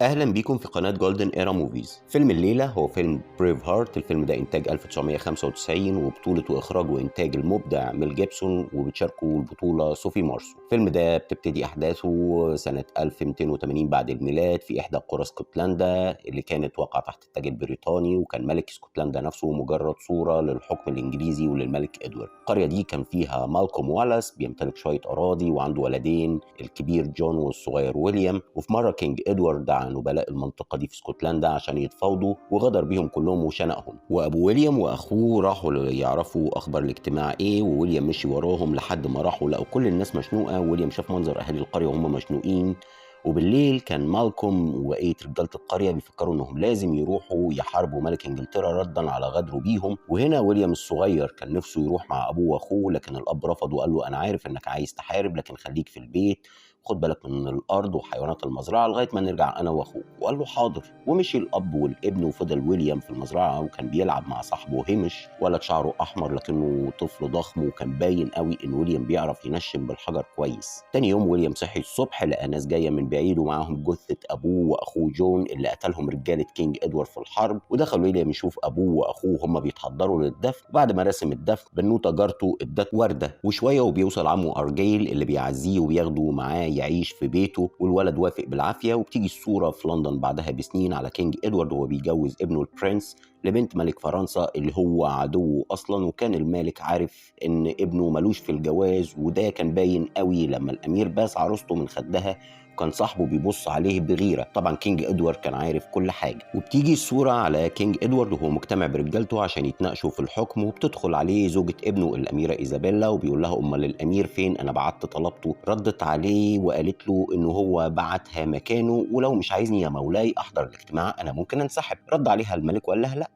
اهلا بيكم في قناة Golden Era Movies. فيلم الليلة هو فيلم Braveheart. الفيلم ده انتاج 1995 وبطولة واخراج وانتاج المبدع ميل جيبسون، وبتشاركه البطولة صوفي مارسو. الفيلم ده بتبتدي احداثه سنة 1280 بعد الميلاد في احدى قرى اسكتلندا اللي كانت واقعه تحت التاج البريطاني، وكان ملك اسكتلندا نفسه مجرد صوره للحكم الانجليزي وللملك ادوارد. القرية دي كان فيها مالكوم والاس بيمتلك شوية اراضي وعنده ولدين، الكبير جون والصغير ويليام. وفي مرة King ادوارد دعا نبلاء المنطقة دي في اسكتلندا عشان يتفاوضوا، وغدر بيهم كلهم وشنقهم. وابو ويليام واخوه راحوا يعرفوا اخبار الاجتماع ايه، وويليام مشي وراهم لحد ما راحوا لقوا كل الناس مشنوقه. ويليام شاف منظر اهالي القرية وهم مشنوقين. وبالليل كان مالكوم وبقية رجاله القرية بيفكروا انهم لازم يروحوا يحاربوا ملك انجلترا ردا على غدره بيهم. وهنا ويليام الصغير كان نفسه يروح مع ابوه واخوه، لكن الاب رفض وقال له انا عارف انك عايز تحارب، لكن خليك في البيت، خد بالك من الارض وحيوانات المزرعة لغاية ما نرجع انا واخوك. وقال له حاضر. ومشي الاب والابن، وفضل ويليام في المزرعة وكان بيلعب مع صاحبه هيمش، ولد شعره احمر لكنه طفل ضخم، وكان باين قوي ان ويليام بيعرف ينشن بالحجر كويس. تاني يوم ويليام صحي الصبح لقى ناس جاية من بعيد ومعاهم جثة ابوه واخوه جون اللي قتلهم رجاله King ادوارد في الحرب. ودخل ويليام يشوف ابوه واخوه هما بيتحضروا للدفن. وبعد ما رسم الدفن بنوته جارته ادت ورده. وشوية وبيوصل عمه ارجيل اللي بيعزيه وبياخده معاه يعيش في بيته، والولد وافق بالعافية. وبتيجي الصورة في لندن بعدها بسنين على King ادوارد وهو بيجوز ابنه ال prince لبنت ملك فرنسا اللي هو عدوه اصلا، وكان الملك عارف ان ابنه ملوش في الجواز، وده كان باين قوي لما الامير باس عروسته من خدها وكان صاحبه بيبص عليه بغيره. طبعا King ادوارد كان عارف كل حاجة. وبتيجي الصورة على King ادوارد وهو مجتمع برجالته عشان يتناقشوا في الحكم، وبتدخل عليه زوجة ابنه الاميرة ايزابيلا وبيقول لها امال الامير فين؟ انا بعت طلبته. ردت عليه وقالت له انه هو بعتها مكانه، ولو مش عايزني يا مولاي احضر الاجتماع انا ممكن انسحب. رد عليها الملك وقال لها لا،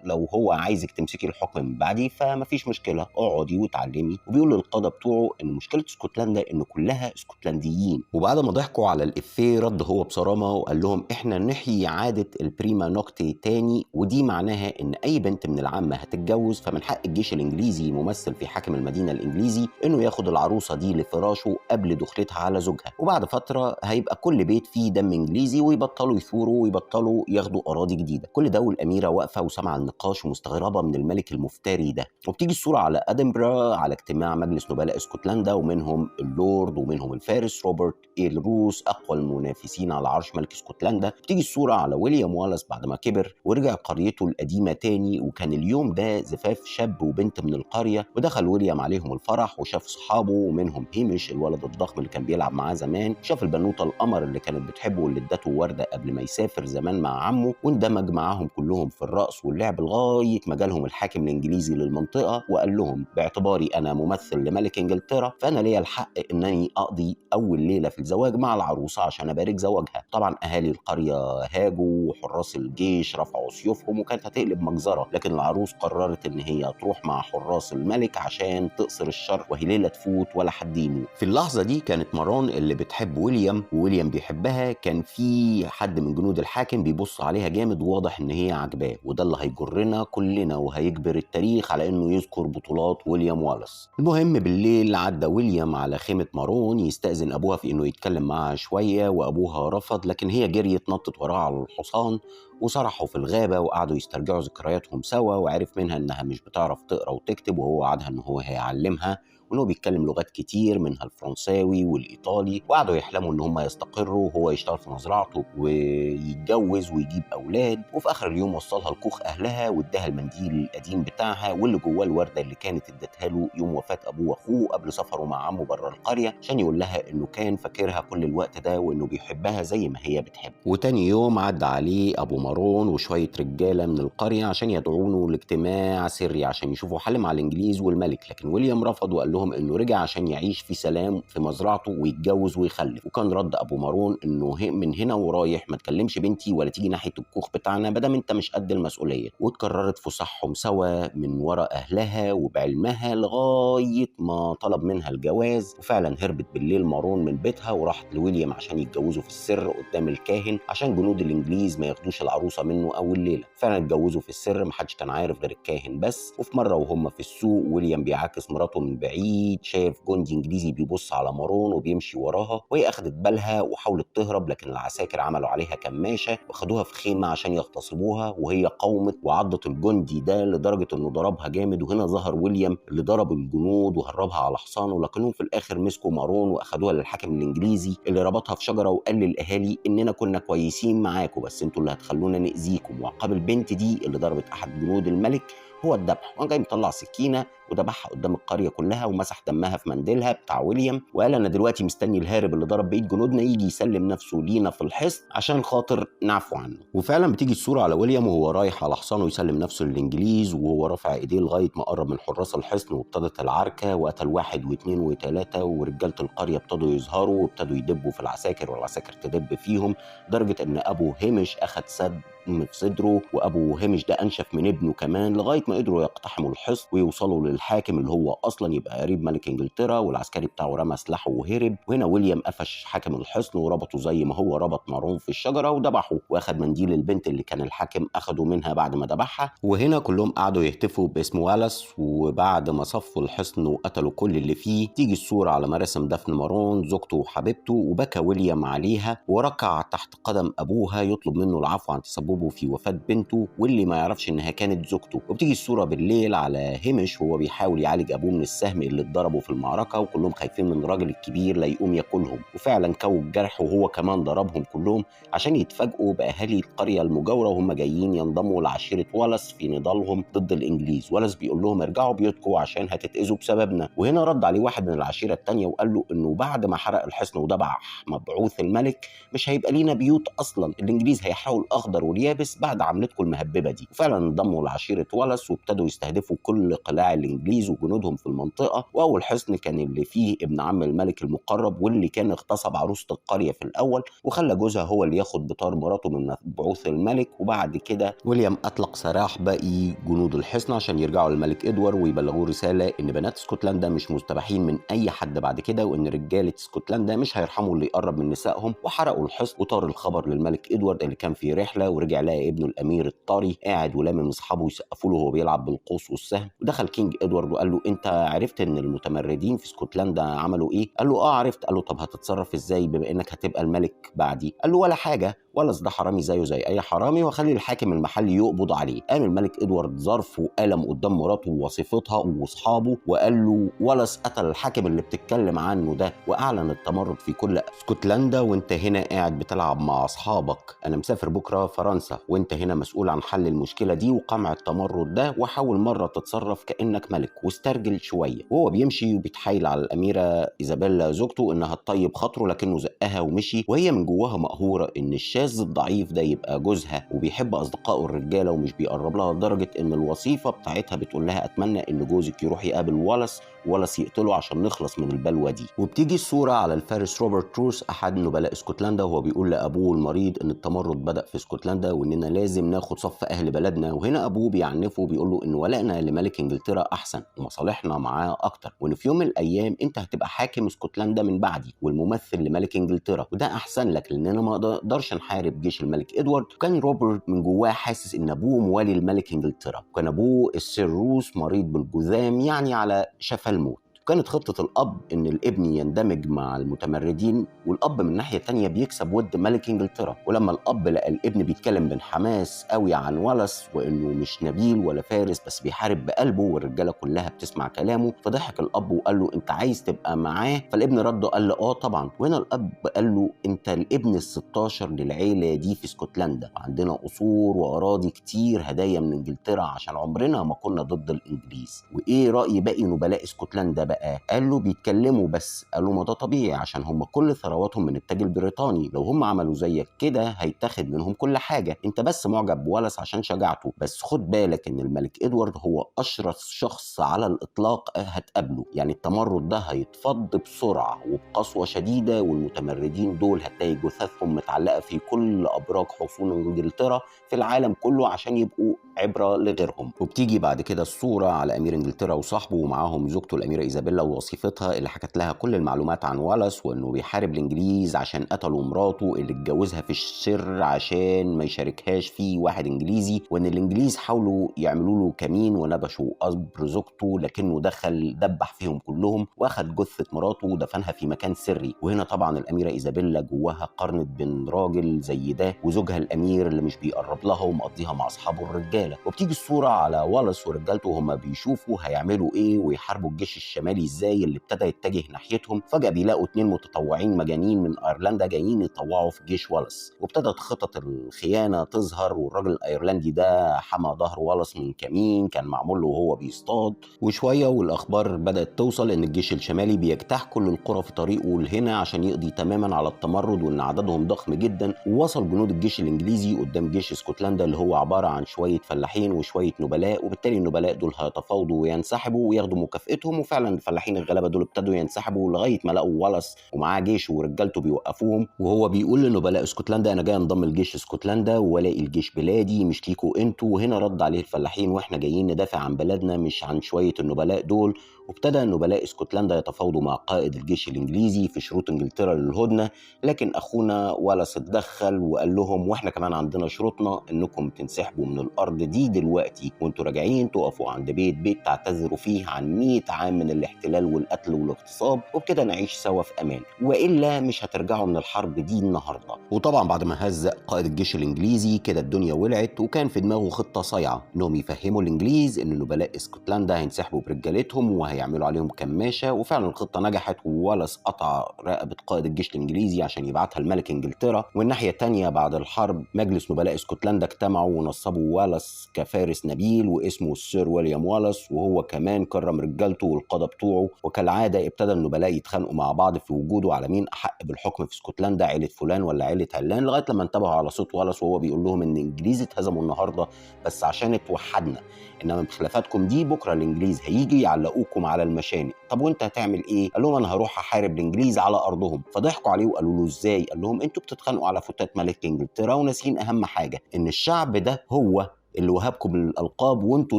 لو هو عايزك تمسكي الحكم من بعدي فمفيش مشكلة، اقعدي وتعلمي. وبيقول للقاده بتوعه ان مشكلة اسكتلندا ان كلها اسكتلنديين. وبعد ما ضحكوا على الافيه رد هو بصرامه وقال لهم احنا نحيي عادة ال prima nocte تاني، ودي معناها ان اي بنت من العامة هتتجوز فمن حق الجيش الانجليزي ممثل في حاكم المدينة الانجليزي انه ياخد العروسة دي لفراشه قبل دخلتها على زوجها. وبعد فترة هيبقى كل بيت فيه دم انجليزي ويبطلوا يثوروا ويبطلوا ياخدوا اراضي جديدة. كل ده والاميره واقفة وسامعه النقاش ومستغربه من الملك المفتري ده. وبتيجي الصورة على ادنبرا على اجتماع مجلس نبلاء اسكتلندا، ومنهم اللورد ومنهم الفارس روبرت ايرل روس اقوى المنافسين على عرش ملك اسكتلندا. بتيجي الصورة على ويليام والاس بعد ما كبر ورجع قريته القديمة تاني، وكان اليوم ده زفاف شاب وبنت من القرية. ودخل ويليام عليهم الفرح وشاف اصحابه ومنهم هيمش الولد الضخم اللي كان بيلعب معاه زمان، شاف البنوته القمر اللي كانت بتحبه واللي ادته ورده قبل ما يسافر زمان مع عمه، واندمج معاهم كلهم في الرقص واللعب لغاية ما جالهم الحاكم الانجليزي للمنطقة وقال لهم باعتباري انا ممثل لملك انجلترا فانا ليا الحق انني اقضي اول ليلة في الزواج مع العروسة عشان ابارك زواجها. طبعا اهالي القرية هاجوا وحراس الجيش رفعوا سيوفهم وكانت هتقلب مجزرة، لكن العروس قررت ان هي تروح مع حراس الملك عشان تقصر الشر وهي ليلة تفوت ولا حد يموت. في اللحظة دي كانت مارون اللي بتحب ويليام وويليام بيحبها، كان في حد من جنود الحاكم بيبص عليها جامد وواضح ان هي عجباه، وده اللي هيجرنا كلنا وهيجبر التاريخ على انه يذكر بطولات ويليام والاس. المهم بالليل عدى ويليام على خيمة مارون يستأذن ابوها في انه يتكلم معها شوية، وابوها رفض، لكن هي جريت نطت وراه على الحصان وسرحوا في الغابة وقعدوا يسترجعوا ذكرياتهم سوا. وعرف منها انها مش بتعرف تقرا وتكتب، وهو وعدها ان هو هيعلمها، وانه بيتكلم لغات كتير منها الفرنساوي والايطالي. وقعدوا يحلموا ان هم يستقروا وهو يشتغل في مزرعته ويتجوز ويجيب اولاد. وفي اخر اليوم وصلها لكوخ اهلها واداها المنديل القديم بتاعها واللي جواه الورده اللي كانت ادتها له يوم وفاه ابوه واخوه قبل سفره مع عمه بره القرية، عشان يقول لها انه كان فاكرها كل الوقت ده وانه بيحبها زي ما هي بتحبه. وتاني يوم عدى عليه ابو مارون وشوية رجاله من القرية عشان يدعونه لاجتماع سري عشان يشوفوا حل مع الانجليز والملك، لكن ويليام رفض وقال لهم انه رجع عشان يعيش في سلام في مزرعته ويتجوز ويخلف. وكان رد ابو مارون انه من هنا ورايح ما تكلمش بنتي ولا تيجي ناحية الكوخ بتاعنا ما دام انت مش قد المسؤولية. واتكررت فسحهم سوا من وراء اهلها وبعلمها لغاية ما طلب منها الجواز. وفعلا هربت بالليل مارون من بيتها وراحت لويليام عشان يتجوزوا في السر قدام الكاهن عشان جنود الانجليز ما ياخدوش العروسة منه اول ليلة. فعلا اتجوزوا في السر، محدش كان عارف غير الكاهن بس. وفي مرة وهم في السوق ويليام بيعاكس مراته من بعيد بعيد شاف جندي انجليزي بيبص على مارون وبيمشي وراها، وهي اخدت بالها وحاولت تهرب، لكن العساكر عملوا عليها كماشة وخدوها في خيمة عشان يغتصبوها، وهي قاومت وعضت الجندي ده لدرجة انه ضربها جامد. وهنا ظهر ويليام اللي ضرب الجنود وهربها على حصانه، لكنهم في الاخر مسكوا مارون واخدوها للحاكم الانجليزي اللي ربطها في شجرة وقال للاهالي اننا كنا كويسين معاكم بس انتوا اللي هتخلونا نأذيكم، وعقاب البنت دي اللي ضربت احد جنود الملك هو الذبح. وقام جاي مطلع سكينة وذبحها قدام القرية كلها ومسح دمها في منديلها بتاع ويليام، وقال انا دلوقتي مستني الهارب اللي ضرب بقية جنودنا يجي يسلم نفسه لينا في الحصن عشان خاطر نعفو عنه. وفعلا بتيجي الصورة على ويليام وهو رايح على حصانه يسلم نفسه للانجليز، وهو رافع ايديه لغاية ما قرب من حراس الحصن، وابتدت العركه وقتل 1 و2 و3، ورجاله القرية ابتدوا يظهروا وابتدوا يدبوا في العساكر والعساكر تدب فيهم، لدرجة ان ابو هيمش اخد سد في صدره، وابو هيمش ده انشف من ابنه كمان، لغاية ما قدروا يقتحموا الحصن ويوصلوا للحاكم اللي هو اصلا يبقى قريب ملك انجلترا، والعسكري بتاعه رمى سلاحه وهرب. وهنا ويليام قفش حاكم الحصن وربطه زي ما هو ربط مارون في الشجرة وذبحه، واخد منديل البنت اللي كان الحاكم اخده منها بعد ما ذبحها. وهنا كلهم قعدوا يهتفوا باسم والاس، وبعد ما صفوا الحصن وقتلوا كل اللي فيه تيجي الصورة على مراسم دفن مارون زوجته وحبيبته، وبكى ويليام عليها وركع تحت قدم ابوها يطلب منه العفو عن تسببه في وفاة بنته واللي ما يعرفش انها كانت زوجته. وبتيجي الصورة بالليل على هيمش وهو بيحاول يعالج ابوه من السهم اللي اتضربه في المعركة، وكلهم خايفين من الراجل الكبير لا يقوم ياكلهم، وفعلا كووا الجرح وهو كمان ضربهم كلهم عشان يتفاجئوا باهالي القرية المجاورة وهم جايين ينضموا لعشيرة والاس في نضالهم ضد الانجليز. والاس بيقول لهم ارجعوا بيوتكم عشان هتتأذوا بسببنا. وهنا رد عليه واحد من العشيرة الثانية وقال له انه بعد ما حرق الحصن وذبح مبعوث الملك مش هيبقى لينا بيوت اصلا، الانجليز هيحرقوا الاخضر واليابس بعد عملتكم المهببه دي. وفعلا انضموا لعشيره والاس وابتدوا يستهدفوا كل قلاع الانجليز وجنودهم في المنطقة، واول حصن كان اللي فيه ابن عم الملك المقرب واللي كان اغتصب عروسه القرية في الاول وخلى جوزها هو اللي ياخد بطار مراته من مبعوث الملك. وبعد كده ويليام اطلق سراح باقي جنود الحصن عشان يرجعوا للملك ادوارد ويبلغوه رسالة ان بنات اسكتلندا مش مستباحين من اي حد بعد كده، وان رجاله اسكتلندا مش هيرحموا اللي يقرب من نسائهم. وحرقوا الحصن وطار الخبر للملك ادوارد اللي كان في رحله، ورجع لقى ابنه الامير الطري قاعد ولامم اصحابه يسقفوا له وهو بيلعب بالقوس والسهم. ودخل King ادوارد وقال له انت عرفت ان المتمردين في اسكتلندا عملوا ايه؟ قال له اه عرفت. قال له طب هتتصرف ازاي بما انك هتبقى الملك بعدي؟ قال له ولا حاجة، والاس ده حرامي زيه زي اي حرامي وخلي الحاكم المحلي يقبض عليه. قام الملك ادوارد ظرف وقلم قدام مراته ووصيفتها واصحابه وقال له والاس قتل الحاكم اللي بتتكلم عنه ده واعلن التمرد في كل اسكتلندا، وانت هنا قاعد بتلعب مع اصحابك، انا مسافر بكره فرنسا وانت هنا مسؤول عن حل المشكلة دي وقمع التمرد ده، وحاول مرة تتصرف كانك ملك واسترجل شوية. وهو بيمشي وبيتحايل على الاميرة ايزابيلا زوجته انها تطيب خاطره، لكنه زقها ومشي، وهي من جواها مقهوره ان الشاذ الضعيف ده يبقى جوزها وبيحب اصدقائه الرجالة ومش بيقرب لها، لدرجة ان الوصيفه بتاعتها بتقول لها اتمنى ان جوزك يروح يقابل والاس والاس يقتله عشان نخلص من البلوه دي. وبتيجي الصورة على الفارس روبرت روس احد نبلاء اسكتلندا وهو بيقول لابوه المريض ان التمرد بدا في اسكتلندا واننا لازم ناخد صف اهل بلدنا. وهنا ابوه بيعنفه وبيقول له ان ولائنا لملك انجلترا احسن ومصالحنا معاه اكتر، وان في يوم من الايام انت هتبقى حاكم اسكتلندا من بعدي والممثل لملك انجلترا، وده احسن لك لاننا ما نقدرش نحارب جيش الملك ادوارد. وكان روبرت من جواه حاسس ان ابوه موالي الملك انجلترا، وكان ابوه السير روس مريض بالجذام يعني على شفا الموت. كانت خطة الأب إن الابن يندمج مع المتمردين، والأب من ناحية تانية بيكسب ود ملك إنجلترا. ولما الأب لقى الابن بيتكلم بانحماس قوي عن والاس وإنه مش نبيل ولا فارس بس بيحارب بقلبه والرجالة كلها بتسمع كلامه، فضحك الأب وقال له أنت عايز تبقى معاه؟ فالابن رد قال له آه طبعا. وهنا الأب قال له أنت الابن ال16 للعيلة دي في اسكتلندا، وعندنا قصور وأراضي كتير هدايا من إنجلترا عشان عمرنا ما كنا ضد الإنجليز، وإيه رأي باقي نبلاء اسكتلندا بقى؟ قال له بيتكلموا بس. قال له ما ده طبيعي عشان هم كل ثرواتهم من التاج البريطاني، لو هم عملوا زيك كده هيتاخد منهم كل حاجة، انت بس معجب بوالاس عشان شجاعته، بس خد بالك ان الملك ادوارد هو اشرس شخص على الاطلاق هتقابله، يعني التمرد ده هيتفض بسرعة وبقسوه شديدة، والمتمردين دول هتلاقي جثثهم متعلقه في كل ابراج حصون انجلترا في العالم كله عشان يبقوا عبره لغيرهم. وبتيجي بعد كده الصورة على امير انجلترا وصاحبه ومعاهم زوجته الاميرة ايزابيلا ووصيفتها اللي حكت لها كل المعلومات عن والاس، وانه بيحارب الانجليز عشان قتلوا مراته اللي اتجوزها في السر عشان ما يشاركهاش فيه واحد انجليزي، وان الانجليز حاولوا يعملوا له كمين ونبشوا قبر زوجته لكنه دخل دبح فيهم كلهم واخد جثة مراته ودفنها في مكان سري. وهنا طبعا الاميرة ايزابيلا جواها قرنت بين راجل زي ده وزوجها الامير اللي مش بيقرب لها ومقضيها مع اصحابه الرجالة. وبتيجي الصورة على والاس ورجالته وهم بيشوفوا هيعملوا ايه ويحاربوا الجيش الشمالي ازاي اللي ابتدى يتجه ناحيتهم. فجاة بيلاقوا 2 متطوعين مجانين من ايرلندا جايين يتطوعوا في جيش والاس، وابتدت خطط الخيانة تظهر، والراجل الايرلندي ده حمى ظهر والاس من كمين كان معمول له وهو بيصطاد. وشوية والاخبار بدات توصل ان الجيش الشمالي بيجتاح كل القرى في طريقه لهنا عشان يقضي تماما على التمرد، وان عددهم ضخم جدا. ووصل جنود الجيش الانجليزي قدام جيش اسكتلندا اللي هو عبارة عن شوية فلاحين وشوية نبلاء، وبالتالي النبلاء دول هيتفاوضوا وينسحبوا وياخدوا مكافئتهم. وفعلا الفلاحين الغلابة دول ابتدوا ينسحبوا لغاية ما لقوا والاس ومعاه جيش ورجالته بيوقفوهم، وهو بيقول لنبلاء اسكتلندا انا جاي انضم لجيش اسكتلندا ولاقي الجيش بلادي مش ليكوا انتوا. وهنا رد عليه الفلاحين واحنا جايين ندافع عن بلدنا مش عن شوية النبلاء دول. وابتدى نبلاء اسكتلندا يتفاوضوا مع قائد الجيش الانجليزي في شروط انجلترا للهدنه، لكن اخونا والاس اتدخل وقال لهم واحنا كمان عندنا شروطنا، انكم تنسحبوا من الارض دي دلوقتي وانتوا راجعين تقفوا عند بيت بيت تعتذروا فيه عن 100 عام من الاحتلال والقتل والاغتصاب، وبكده نعيش سوا في امان، والا مش هترجعوا من الحرب دي النهارده. وطبعا بعد ما هزق قائد الجيش الانجليزي كده الدنيا ولعت، وكان في دماغه خطه صايعه انهم يفهموا الانجليز ان نبلاء اسكتلندا هينسحبوا برجالتهم وهيعملوا عليهم كماشه. وفعلا الخطة نجحت، ووالاس قطع رقبة قائد الجيش الانجليزي عشان يبعتها لملك انجلترا. والناحية الثانية بعد الحرب مجلس نبلاء اسكتلندا اجتمعوا ونصبوا والاس كفارس نبيل واسمه السير ويليام والاس، وهو كمان كرم رجالته والقادة بتوعه. وكالعادة ابتدى النبلاء يتخانقوا مع بعض في وجوده على مين احق بالحكم في اسكتلندا، عيله فلان ولا عيله علان، لغاية لما انتبهوا على صوت والاس وهو بيقول لهم ان الانجليز اتهزموا النهارده بس عشان اتوحدنا، انما بخلافاتكم دي بكره الانجليز هيجي يعلقوكم على المشانق. طب وانت هتعمل ايه؟ قال لهم انا هروح احارب الانجليز على ارضهم. فضحكوا عليه وقالوا له ازاي؟ قال لهم انتوا بتتخانقوا على فتات ملك انجلترا وناسيين اهم حاجة، ان الشعب ده هو اللي وهبكم الالقاب وانتوا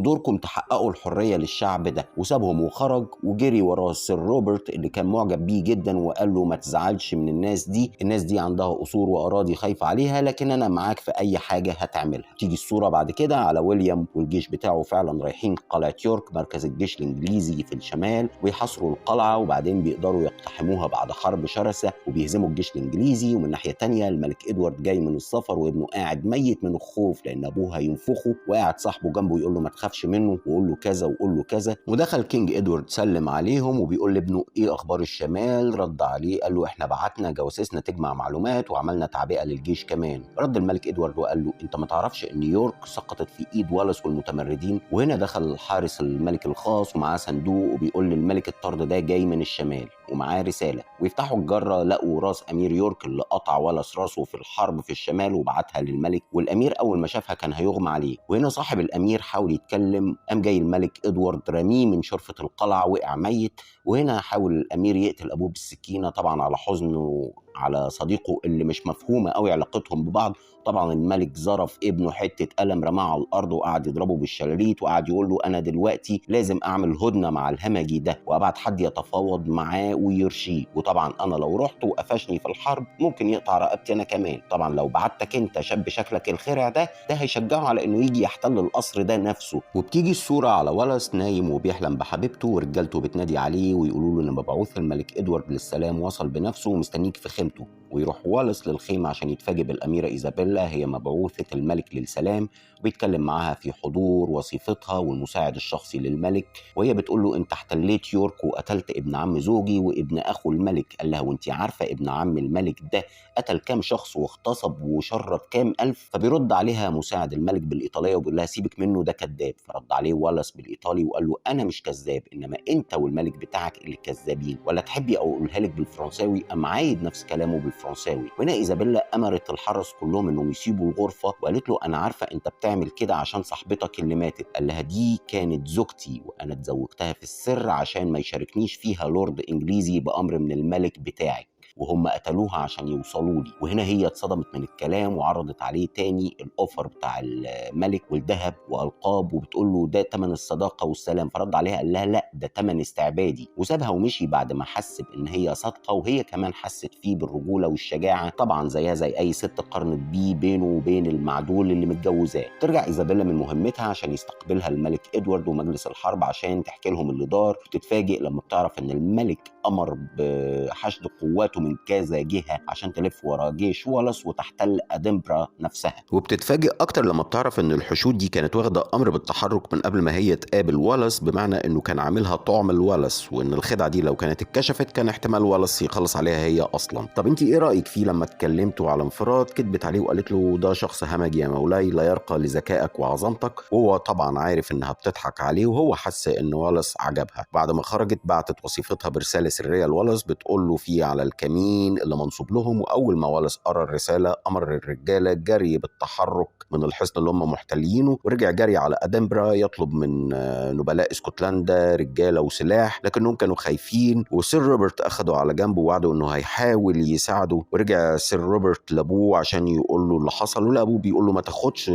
دوركم تحققوا الحرية للشعب ده. وسابهم وخرج وجري وراه السير روبرت اللي كان معجب بيه جدا وقال له ما تزعلش من الناس دي، الناس دي عندها قصور واراضي خايفة عليها، لكن انا معاك في اي حاجة هتعملها. تيجي الصورة بعد كده على ويليام والجيش بتاعه فعلا رايحين قلعه يورك مركز الجيش الانجليزي في الشمال، ويحاصروا القلعة وبعدين بيقدروا يقتحموها بعد حرب شرسة وبيهزموا الجيش الانجليزي. ومن ناحية تانية الملك ادوارد جاي من السفر وابنه قاعد ميت من الخوف لان ابوه هينفخه، وقاعد صاحبه جنبه يقول له ما تخافش منه وقول له كذا وقول له كذا. ودخل King ادوارد سلم عليهم وبيقول لابنه ايه اخبار الشمال؟ رد عليه قال له احنا بعتنا جواسيسنا تجمع معلومات وعملنا تعبئة للجيش كمان. رد الملك ادوارد وقال له انت ما تعرفش ان يورك سقطت في ايد والاس والمتمردين؟ وهنا دخل حارس الملك الخاص ومعاه صندوق وبيقول للملك الطرد ده جاي من الشمال ومعاه رسالة. ويفتحوا الجرة لقوا راس امير يورك اللي قطع والاس راسه في الحرب في الشمال وبعتها للملك، والامير اول ما شافها كان هيغمى عليه. وهنا صاحب الامير حاول يتكلم، قام جاي الملك ادوارد رمية من شرفه القلعة وقع ميت. وهنا حاول الامير يقتل ابوه بالسكينة طبعا على حزنه على صديقه اللي مش مفهومه قوي علاقتهم ببعض. طبعا الملك ظرف ابنه حتة قلم رماه على الارض وقعد يضربه بالشلاليت وقعد يقول له انا دلوقتي لازم اعمل هدنة مع الهمجي ده وابعت حد يتفاوض معاه ويرشيه، وطبعا انا لو رحت وقفشني في الحرب ممكن يقطع رقبتي انا كمان، طبعا لو بعتك انت شاب شكلك الخرع ده هيشجعه على انه يجي يحتل القصر ده نفسه. وبتيجي الصورة على والاس نايم وبيحلم بحبيبته ورجالته بتنادي عليه ويقولوا له ان مبعوث الملك ادوارد للسلام وصل بنفسه ومستنيك في خيمته. ويروح والاس للخيمه عشان يتفاجئ بالاميره ايزابيلا هي مبعوثه الملك للسلام، وبيتكلم معاها في حضور وصيفتها والمساعد الشخصي للملك، وهي بتقول له انت احتليت يورك وقتلت ابن عم زوجي وابن اخو الملك. قال لها وانت عارفه ابن عم الملك ده قتل كام شخص واغتصب وشرد كام الف؟ فبيرد عليها مساعد الملك بالايطاليه وبيقول لها سيبك منه ده كذاب. فرد عليه والاس بالايطالي وقال له انا مش كذاب، انما انت والملك بتاعك اللي كذابين، ولا تحبي او اقولها لك بالفرنساوي؟ قام عايد نفس كلامه بالفرنساوي. وهنا ايزابيلا امرت الحرس كلهم انهم يسيبوا الغرفة وقالت له انا عارفه انت بتعمل كده عشان صاحبتك اللي ماتت. قال لها دي كانت زوجتي وانا اتزوجتها في السر عشان ما يشاركنيش فيها لورد انجليزي بامر من الملك بتاعك. وهم قتلوها عشان يوصلوا لي. وهنا هي اتصدمت من الكلام وعرضت عليه تاني ال offer بتاع الملك والذهب والقاب، وبتقول له ده تمن الصداقة والسلام. فرد عليها قال لها لا، ده تمن استعبادي، وسابها ومشي بعد ما حس بان هي صادقة، وهي كمان حست فيه بالرجوله والشجاعة، طبعا زيها زي اي ست قارنت بيه بينه وبين المعدول اللي متجوزاه. ترجع ايزابيلا من مهمتها عشان يستقبلها الملك ادوارد ومجلس الحرب عشان تحكي لهم اللي دار. بتتفاجئ لما بتعرف ان الملك امر بحشد قواته من كذا جهة عشان تلف ورا جيش والاس وتحتل ادنبرا نفسها. وبتتفاجئ اكتر لما بتعرف ان الحشود دي كانت واخده امر بالتحرك من قبل ما هي تقابل والاس، بمعنى انه كان عاملها طعم الوالاس، وان الخدعه دي لو كانت اتكشفت كان احتمال والاس يخلص عليها هي اصلا. طب انت ايه رايك فيه لما اتكلمتوا على انفراد؟ كدبت عليه وقالت له ده شخص همجي يا مولاي، لا يرقى لذكائك وعظمتك، وهو طبعا عارف انها بتضحك عليه، وهو حس ان والاس عجبها. بعد ما خرجت بعتت وصيفتها برسالة سرية لوالاس بتقول له فيه على الكمين اللي منصوب لهم، واول ما والاس قرا الرسالة امر الرجالة جري بالتحرك من الحصن اللي هم محتلينه، ورجع جري على ادنبرا يطلب من نبلاء اسكتلندا رجاله وسلاح، لكنهم كانوا خايفين. وسير روبرت اخده على جنبه ووعده انه هيحاول يساعده، ورجع سير روبرت لابوه عشان يقول له اللي حصل، ولا ابوه بيقول له ما تاخدش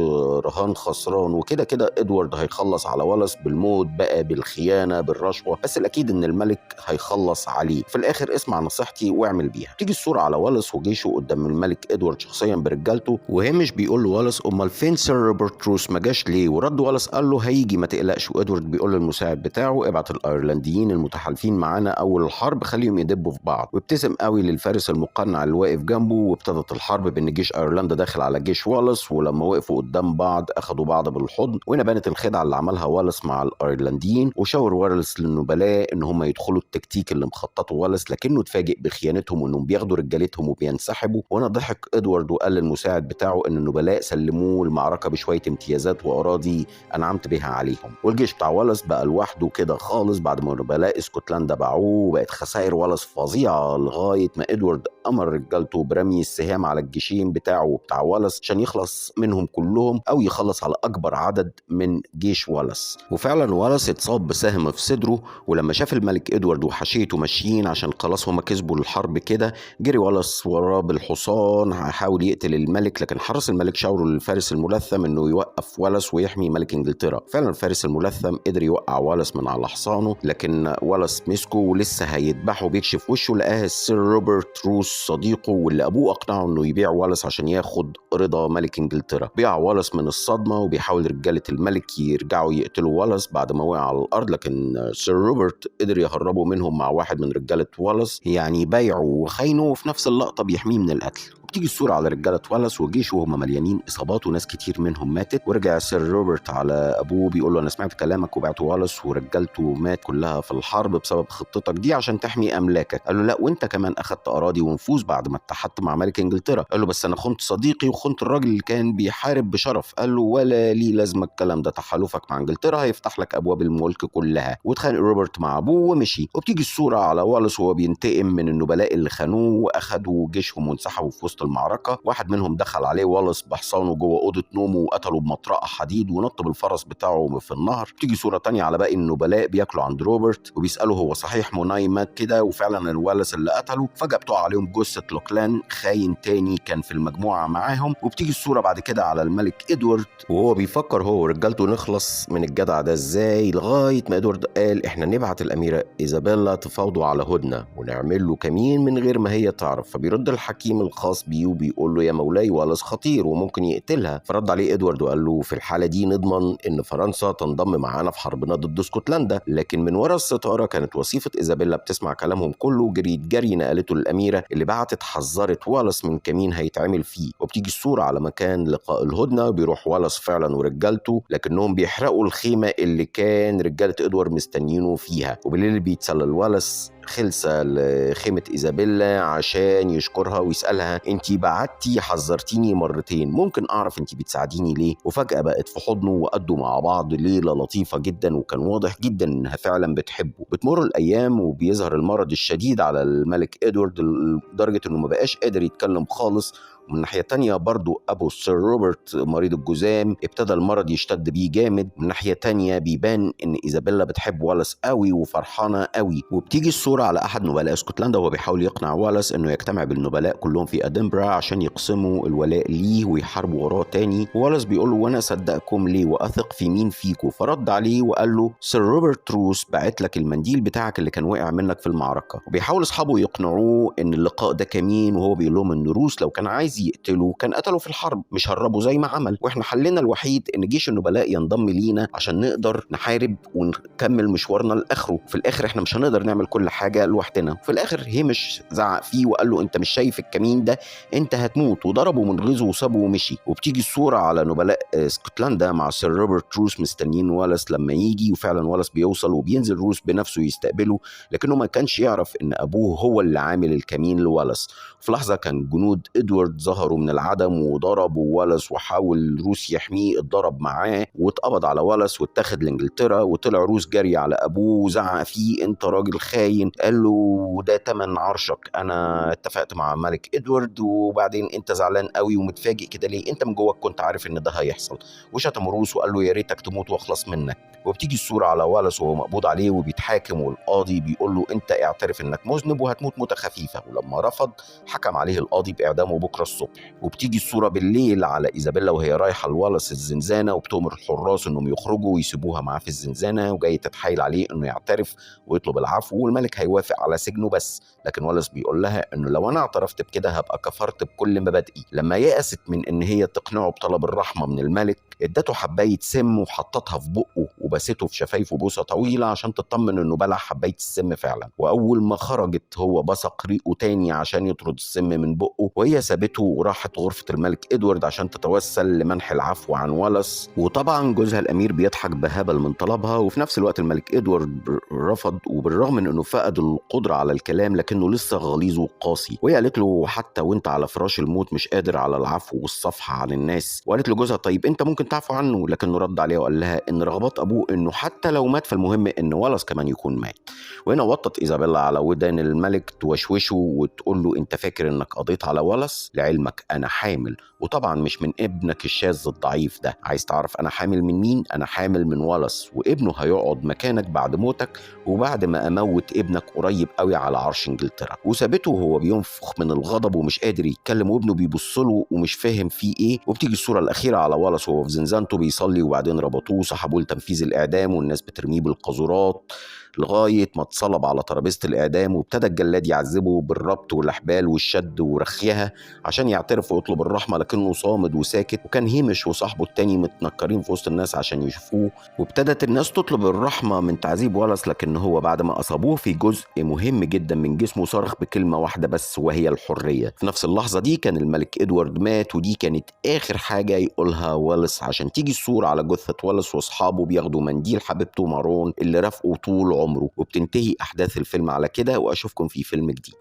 رهان خسران، وكده كده ادوارد هيخلص على والاس بالموت بقى، بالخيانة، بالرشوة، بس الاكيد ان الملك هيخلص عليه. في الاخر اسمع نصيحتي واعمل بيها. تيجي الصورة على والاس وجيشه قدام الملك ادوارد شخصيا برجالته، وهامش بيقول له والاس امال فين سير روبرت روس، ما جاش ليه؟ ورد والاس قال له هيجي ما تقلقش. وادوارد بيقول للمساعد بتاعه ابعت الايرلنديين المتحالفين معانا اول الحرب، خليهم يدبوا في بعض. وابتسم قوي للفارس المقنع اللي واقف جنبه، وابتدت الحرب بان جيش ايرلندا داخل على جيش والاس، ولما وقفوا قدام بعض اخدوا بعض بالحضن. وهنا بانت الخدعه اللي عملها والاس مع الايرلنديين، وشاور والاس للنبلاء ان هم يدخلوا التكتيك اللي مخططه والاس، لكنه اتفاجئ بخيانتهم وانهم بياخدوا رجالتهم وبينسحبوا. وهنا ضحك ادوارد وقال للمساعد بتاعه ان النبلاء سلموه المعركة بشوية امتيازات واراضي انعمت بها عليهم. والجيش بتاع والاس بقى لوحده كده خالص بعد ما نبلاء اسكتلندا باعوه، وبقت خسائر والاس فظيعة لغاية ما ادوارد امر رجالته برمي السهام على الجيشين بتاعه وبتاع والاس عشان يخلص منهم كلهم، او يخلص على اكبر عدد من جيش والاس. وفعلا والاس اتصاب بسهم في صدره، ولما شاف الملك ادوارد وحاشيته ماشيين عشان خلاص هما كسبوا الحرب كده، جري والاس وراه بالحصان حاول يقتل الملك، لكن حرس الملك شاوروا للفارس الملثم انه يوقف والاس ويحمي ملك انجلترا. فعلا الفارس الملثم قدر يوقع والاس من على حصانه، لكن والاس مسكه ولسه هيذبحه بيكشف وشه، لقاه السير روبرت روس صديقه واللي ابوه اقنعه انه يبيع والاس عشان ياخد رضا ملك انجلترا. بيع والاس من الصدمة، وبيحاول رجاله الملك يرجعوا يقتلوا والاس بعد ما وقع على الارض، لكن سير روبرت قدر يهربوا منهم مع واحد من رجاله والاس، يعني بايعه وخاينه، وفي نفس اللقطة بيحميه من القتل. بتيجي الصورة على رجالة والاس وجيشه وهم مليانين إصابات وناس كتير منهم ماتت. ورجع سير روبرت على أبوه بيقول له أنا سمعت كلامك وبعت والاس ورجالته مات كلها في الحرب بسبب خطتك دي عشان تحمي أملاكك. قال له لا، وأنت كمان أخدت أراضي ونفوذ بعد ما اتحدت مع ملك إنجلترا. قال له بس أنا خنت صديقي وخنت الراجل اللي كان بيحارب بشرف. قال له ولا لي لازمة الكلام ده، تحالفك مع إنجلترا هيفتح لك أبواب الملك كلها. واتخانق روبرت مع أبوه ومشي. وبتيجي الصورة على والاس وهو بينتقم من النبلاء اللي خانوه وأخدوا جيشهم وانسحبوا في وسط المعركة. واحد منهم دخل عليه والاس بحصانه جوه أوضة نومه وقتله بمطرقة حديد ونط بالفرس بتاعه في النهر. تيجي صورة تانية على باقي النبلاء بياكلوا عند روبرت وبيسألوا هو صحيح موناي مات كده وفعلا الوالاس اللي قتله. فجأة بتقع عليهم جثة لوكلان خاين تاني كان في المجموعة معاهم. وبتيجي الصورة بعد كده على الملك إدوارد وهو بيفكر هو ورجالته نخلص من الجدع ده ازاي، لغاية ما إدوارد قال احنا نبعت الأميرة إيزابيلا تفاوضوا على هدنة ونعمل له كمين من غير ما هي تعرف. فبيرد الحكيم الخاص بيه وبيقول له يا مولاي والاس خطير وممكن يقتلها. فرد عليه ادوارد وقال له في الحالة دي نضمن ان فرنسا تنضم معانا في حربنا ضد اسكتلندا. لكن من ورا الستارة كانت وصيفه ايزابيلا بتسمع كلامهم كله، جريت جري نقلته للاميره اللي بعتت حذرت والاس من كمين هيتعمل فيه. وبتيجي الصورة على مكان لقاء الهدنة، بيروح والاس فعلا ورجالته، لكنهم بيحرقوا الخيمة اللي كان رجاله ادوارد مستنيينه فيها. وبالليل بيتسلل والاس خلسة لخيمة إيزابيلا عشان يشكرها ويسألها انتي بعتي حذرتيني مرتين، ممكن أعرف انتي بتساعديني ليه؟ وفجأة بقت في حضنه وقضوا مع بعض ليلة لطيفة جدا، وكان واضح جدا انها فعلا بتحبه. بتمر الأيام وبيظهر المرض الشديد على الملك إدوارد لدرجة انه ما بقاش قادر يتكلم خالص، ومن ناحية تانية برضو ابو سير روبرت مريض الجذام ابتدى المرض يشتد بيه جامد. من ناحية تانية بيبان ان ايزابيلا بتحب والاس قوي وفرحانه قوي. وبتيجي الصورة على احد نبلاء اسكتلندا وهو بيحاول يقنع والاس انه يجتمع بالنبلاء كلهم في ادنبرا عشان يقسموا الولاء ليه ويحاربوا وراه تاني. والاس بيقول له وانا اصدقكم ليه واثق في مين فيكم؟ فرد عليه وقال له سير روبرت روس بعت لك المنديل بتاعك اللي كان وقع منك في المعركة. وبيحاول اصحابه يقنعوه ان اللقاء ده كمين، وهو بيقول لهم ان روس لو كان عايز يقتله كان قتله في الحرب مش هربه زي ما عمل، واحنا حلنا الوحيد ان جيش النبلاء ينضم لينا عشان نقدر نحارب ونكمل مشوارنا لاخره. في الاخر احنا مش هنقدر نعمل كل حاجة لوحدنا. في الاخر هيمش زعق فيه وقال له انت مش شايف الكمين ده؟ انت هتموت، وضربه من غيظه وسابه ومشي. وبتيجي الصورة على نبلاء اسكتلندا مع سير روبرت روس مستنيين والاس لما يجي، وفعلا والاس بيوصل وبينزل روس بنفسه يستقبله، لكنه ما كانش يعرف ان ابوه هو اللي عامل الكمين لوالاس. في لحظة كان جنود ادوارد ظهروا من العدم وضربوا والاس، وحاول روس يحميه اتضرب معاه واتقبض على والاس واتاخد لانجلترا. وطلع روس جري على ابوه وزعق فيه انت راجل خاين، قال له ده تمن عرشك، انا اتفقت مع ملك ادوارد، وبعدين انت زعلان قوي ومتفاجئ كده ليه؟ انت من جواك كنت عارف ان ده هيحصل. وشتم روس وقال له يا ريتك تموت واخلص منك. وبتيجي الصورة على والاس وهو مقبوض عليه وبيتحاكم، والقاضي بيقول له انت اعترف انك مذنب وهتموت موته خفيفة، ولما رفض حكم عليه القاضي باعدامه بكره الصبح. وبتيجي الصورة بالليل على ايزابيلا وهي رايحة لوالاس الزنزانة، وبتؤمر الحراس انهم يخرجوا ويسيبوها معاه في الزنزانة، وجاي تتحايل عليه انه يعترف ويطلب العفو والملك هيوافق على سجنه بس. لكن والاس بيقول لها انه لو انا اعترفت بكده هبقى كفرت بكل مبادئي. لما يأست من ان هي تقنعه بطلب الرحمة من الملك ادته حبايه سم وحطتها في بقه وبسته في شفايفه بوسه طويلة عشان تطمن انه بلع حبايه السم فعلا. واول ما خرجت هو بصق ريقه تاني عشان يطرد السم من بقه، وهي سابته وراحت غرفة الملك ادوارد عشان تتوسل لمنح العفو عن والاس. وطبعا جوزها الامير بيضحك بهبل من طلبها، وفي نفس الوقت الملك ادوارد رفض، وبالرغم من انه فقد القدرة على الكلام لكنه لسه غليظ وقاسي. وهي قالت له حتى وانت على فراش الموت مش قادر على العفو والصفحة عن الناس. وقالت لجوزها طيب انت ممكن تعفو عنه، لكنه رد عليها وقال لها ان رغبات ابوه انه حتى لو مات فالمهم ان والاس كمان يكون مات. وهنا وطت ايزابيلا على ودان الملك توشوشه وتقول له انت فاكر انك قضيت على والاس؟ لعلمك انا حامل، وطبعا مش من ابنك الشاذ الضعيف ده. عايز تعرف انا حامل من مين؟ انا حامل من والاس، وابنه هيقعد مكانك بعد موتك وبعد ما اموت ابنك قريب قوي على عرش انجلترا. وسابته وهو بينفخ من الغضب ومش قادر يتكلم، وابنه بيبص له ومش فاهم فيه ايه. وبتيجي الصورة الاخيرة على والاس وهو في زنزانته بيصلي، وبعدين ربطوه وسحبوه لتنفيذ الاعدام، والناس بترميه بالقاذورات لغاية ما اتصلب على ترابيزة الاعدام. وابتدى الجلاد يعذبه بالربط والاحبال والشد ورخيها عشان يعترف ويطلب الرحمة، لكنه صامد وساكت. وكان هيمش وصاحبه التاني متنكرين في وسط الناس عشان يشوفوه. وابتدت الناس تطلب الرحمة من تعذيب والاس، لكن هو بعد ما اصابوه في جزء مهم جدا من جسمه صرخ بكلمه واحدة بس وهي الحرية. في نفس اللحظة دي كان الملك ادوارد مات، ودي كانت اخر حاجة يقولها والاس، عشان تيجي الصورة على جثة والاس واصحابه بياخدوا منديل حبيبته مارون اللي رافقه طول عمره. وبتنتهي احداث الفيلم على كده، واشوفكم في فيلم جديد.